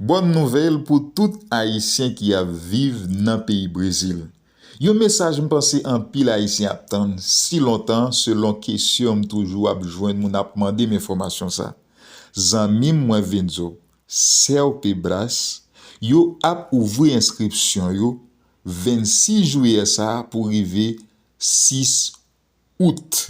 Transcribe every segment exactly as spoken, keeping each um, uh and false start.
Bòn nouvèl pou tout Ayisyen ki ap viv nan peyi Brezil. Yon mesaj m panse anpil Ayisyen ap tann si lontan, selon kesyon m toujou ap jwenn moun ap mande m enfòmasyon sa. Zanmi m, mwen vin di w, Serpebras, yo ap ouvri enskripsyon yo vennsis jiyè sa a pou rive sis out.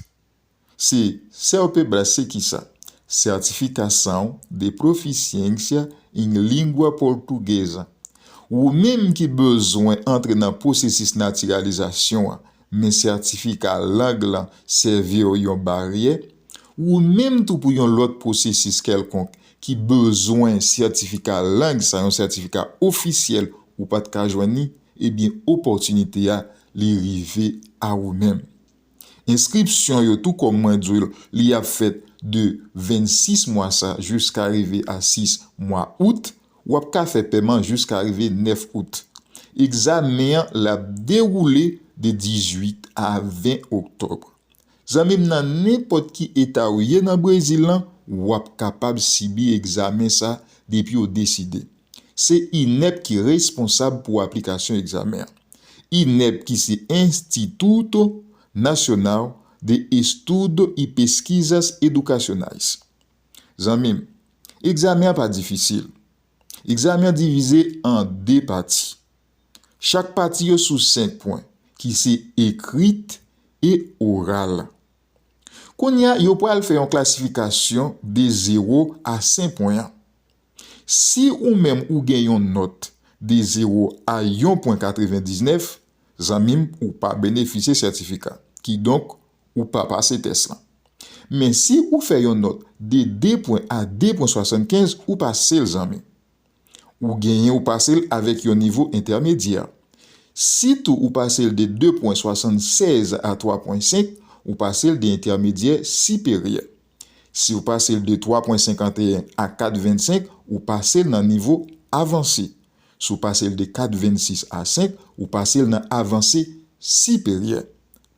Se Serpebras se kisa? Certificação de Proficiência em Língua Portuguesa. Ou menm ki bezwen antre nan pwosesis natiralizasyon an, men sètifika lang lan sèvi w yon baryè, ou menm tou pou yon lòt pwosesis kèlkonk ki bezwen sètifika lang sa, yon sètifika ofisyèl ou pa t ka jwenn li, ebyen opòtinite a li rive a ou menm. Enskripsyon yo, tou kòm mwen di w, li ap fèt de vennsis mwa sa jiska rive a sis mwa out, w ap ka fè pèman jiska rive nèf out. Egzamen an l ap dewoule de dizuit a ven oktòb. Zanmi m, nan nenpòt ki eta w ye nan Brezil lan, w ap kapab sibi egzamen sa depi w deside. Se INEP ki responsab pou aplikasyon egzamen an. INEP ki se Instituto Nacional de Estudo e Pesquisas Educacionais. Zanmi m, egzamen an pa difisil. Egzamen an divize an de pati. Chak pati yo sou senk pwen, ki se ekrit e oral. Kounye a, yo pral fè yon klasifikasyon de zewo a senk pwen an. Si ou menm ou gen yon nòt de zewo a yon pwen katrevendiznèf, zanmi m, ou pa benefisye sètifika. Kidonk, ou pa pase tès lan. Men si ou fè yon nòt de de pwen a de pwen swasannkenz, ou pase l, zanmi. Ou genyen ou pase l avèk yon nivo entèmedyè. Si tou ou pase l de de pwen swasannsèz a twa pwen senk, ou pase l de entèmedyè siperyè. Si ou pase l de twa pwen senkanteyen a kat vennsenk, ou pase l nan nivo avanse. Si w pase l de kat vennsis a senk, ou pase l nan avanse siperyè.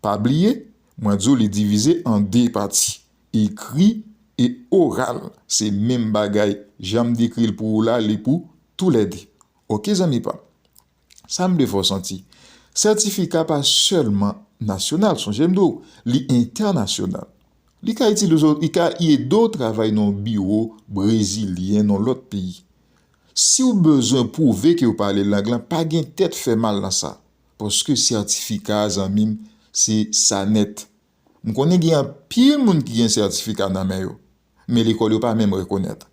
Pa bliye, mwen di w li divize an de pati, ekri e oral. Se menm bagay, jan m dekri l pou ou la, li pou toulède. Oke, zanmi pa m. Sa m vle fè w santi, sètifika pa sèlman nasyonal, sonje m di w, li entènasyonal. Li ka itilize w, li ka ede w travay nan yon biwo brezilyen nan lòt peyi. Si w bezwen pwouve ke w pale lang lan, pa gen tèt fè mal nan sa, paske sètifika a, zanmi m, se sa nèt. M konnen gen anpil moun ki gen sètifika nan men yo, men lekòl yo pa menm rekonèt.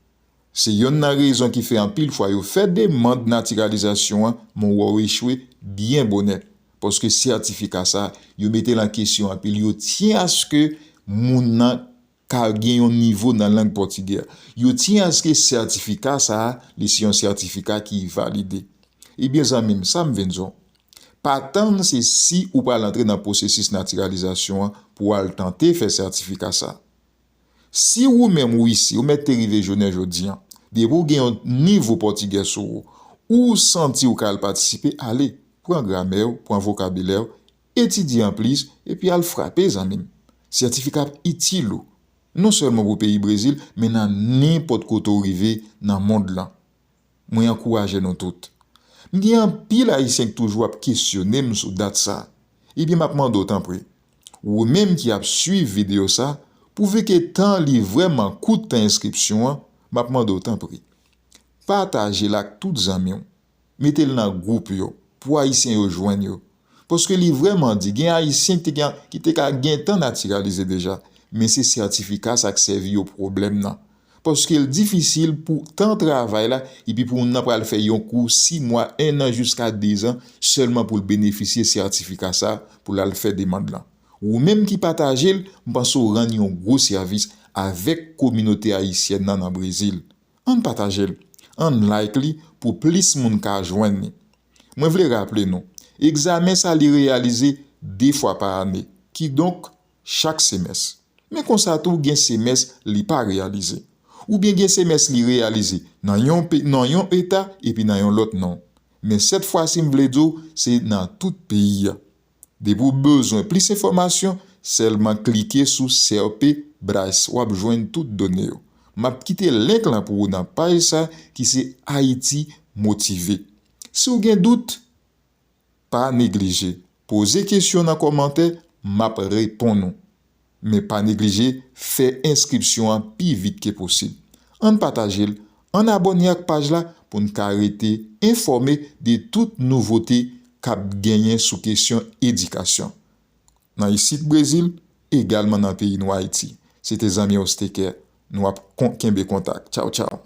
Se yonn nan rezon ki fè anpil fwa yo fè demann natiralizasyon an, men w wè w echwe byen bonè. Paske sètifika sa, yo mete l an kesyon anpil, yo tyen aske moun nan ka gen yon nivo nan lang pòtigè. Yo tyen aske sètifika sa a, li se yon sètifika ki valide. Ebyen, zanmi m, sa m vin di w, pa tann se si ou pral antre nan pwosesis natiralizasyon an pou w al tante fè sètifika sa a. Si ou menm ou isi, ou mèt te rive jounen jodi an, depi w gen yon nivo pòtigè sou ou, ou santi w ka al patisipe, ale, pran gramè w, pran vokabilè w, etidye anplis, epi al frape, zanmi m. Sètifika ap itil ou, non sèlman pou peyi Brezil, men nan nenpòt kote w rive nan mond lan. Mwen ankouraje nou tout. M gen anpil Ayisyen k toujou ap kesyone m sou dat sa. Ebyen, m ap mande w tanpri, ou menm ki ap swiv videyo sa, pwouve ke tan li vrèman kout tan enskripsyon an, m ap mande w tanpri, pataje l ak tout zanmi w. Mete l nan gwoup yo, pou Ayisyen yo jwenn yo. Paske li vrèman di, gen Ayisyen ki te gen, ki te ka gentan natiralize deja, men se sètifika sa k sèvi yo pwoblèm nan. Paske l difisil pou tan travay la, epi pou moun nan pral fè yon kou sis mwa, en an, jiska de zan, sèlman pou l benefisye sètifika sa, pou l al fè demann lan. Ou menm ki pataje l, m panse w rann yon gwo sèvis avèk kominote ayisyèn nan nan Brezil. Ann pataje l, ann like li pou plis moun ka jwenn li. Mwen vle raple nou, egzamen sa li reyalize de fwa pa ane, kidonk chak semès. Men konsa tou gen semès li pa reyalize. Oubyen gen semès li reyalize nan yon pe-, nan yon eta epi nan yon lòt non. Men sèt fwa si m vle di w, se nan tout peyi a. Depi w bezwen plis enfòmasyon, sèlman klike sou Serpebras, w ap jwenn tout done yo. M ap kite link lan pou ou nan paj sa ki se Ayiti Motive. Si w gen dout, pa neglije. Poze kesyon nan kòmantè, m ap reponn ou. Men pa neglije fè enskripsyon an pi vit ke posib. Ann pataje l, ann abòne ak paj la pou n ka rete enfòme de tout nouvote k ap genyen sou kesyon edikasyon. Nan isit Brezil, egalman nan peyi nou Ayiti. Se te zanmi w Steker. Nou ap kon- kenbe kontak. Tchaw, tchaw.